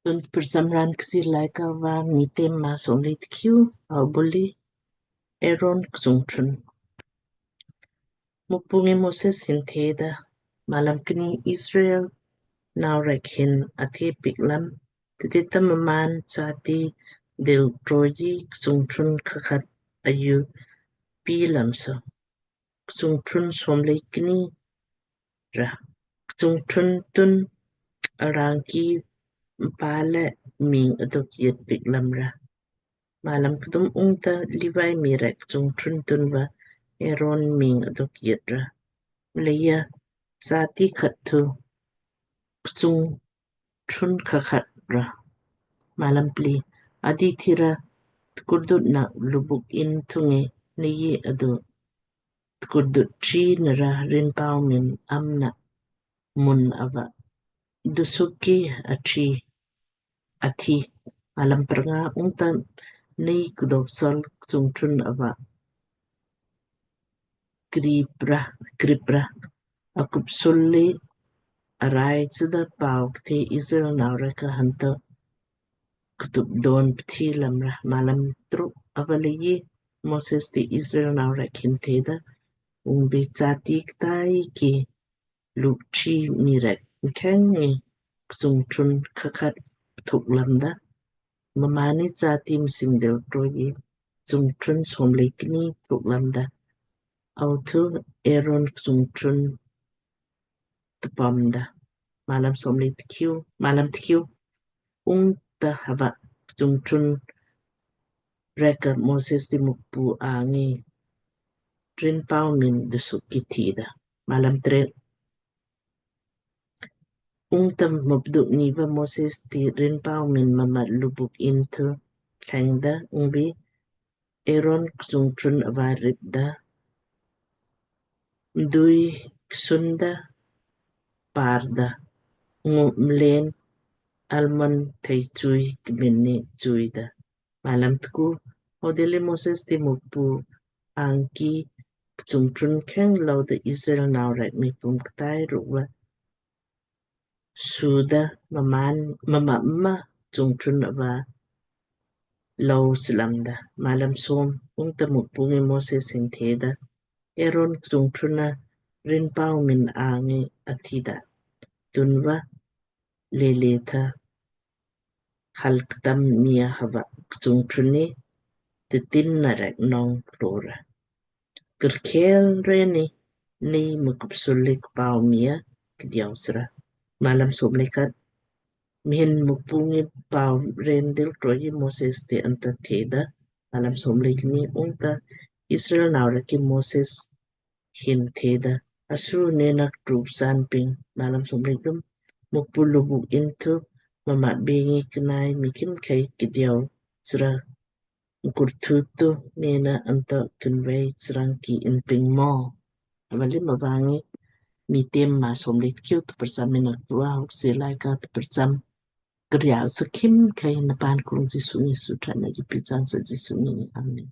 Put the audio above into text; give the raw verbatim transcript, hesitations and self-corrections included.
Tun prcham raan Kchiir Laaika va Miitem Maa somle tkiu. Pau buli: Aaron kchungtrun. Mukpu ngi Moses hin theda, Malam kni: Israel nau rek hin athe piik lam titi ta mmaan chati dil troji kchungtrun khakhat ayu pi lam so. Kchungtrun somle kni ra. Kchungtrun tun arangki mpa le ming adok yet piik lam ra. Malam kdum: Ungta Levi mii rek kchungtrun tun va Aaron ming adok yet ra. Mleija chati khat thu kchungtrun khakhat ra. Malam pli: Adi thira tkurdut na lubuk in thungi nei adu tkurdut tri nara rinpau min amna mun ava dusuki atri athi. Malam pranga: Ungta nei kdok sol kchungtrun ava kripra kripra akup sulli arai chida pau kthe Israel nau rek ka hanta ktup don pthi lam ra. Malam truk: Ava leiji Moses ti Israel nau rek hin theda, Ungbi chati ktai ki luk tri mii rek mkheng ngi kchungtrun khakhat thuk lamda. Mmaanni chati msing dil troji kchungtrun somle kni thuk lamda. Au thu Aaron kchungtrun tupamda. Malam somle tkiu. Malam tkiu: Ungta hava kchungtrun rek ka Moses ti Mukpu angi rinpau min dusuk ki thida. Malam tret: Ungta mupduk ni va Moses ti rinpau min mama lubuk in thu thlengda. Ungbi Aaron kchungtrun ava ripda, mdui ksunda parda, ngu mlen almon thei chui kminni chuida. Malam tku: Audilli Moses ti Mukpu angki kchungtrun kheng louda Israel nau rek mii pum ktai rukva suda mmaan mama mma kchungtrun ava lou slamda. Malam som: Ungta Mukpu ngi Moses hin theda, Aaron kchungtrun na rinpau min angi athida. Tunva lele tha hal ktam mii a hava kchungtrun ni titin na rek nong klora. Kirkhel reni nei mukupsul lik pau mii a kdiau sra. Malam somle khat: Mhin Mukpu ngi pau ren dil troji Moses ti anta theda. Malam somle kni: Ungta Israel nau rek ki Moses hin theda, Asu nena ktruk san ping. Malam somle kthum: Mukpu lubuk in thu mama bengi knai mii khimkhei kdiau sra mkurthu tu nena anta kinvei srang ki in ping mo. Avali mavangi Miitem Maa somle tkiu tprcham ina ktua hok silai ka tprcham kriau sa khimkhei na pan krung Jisu ngi sutra na ji pichang sa Jisu ngi. Amen.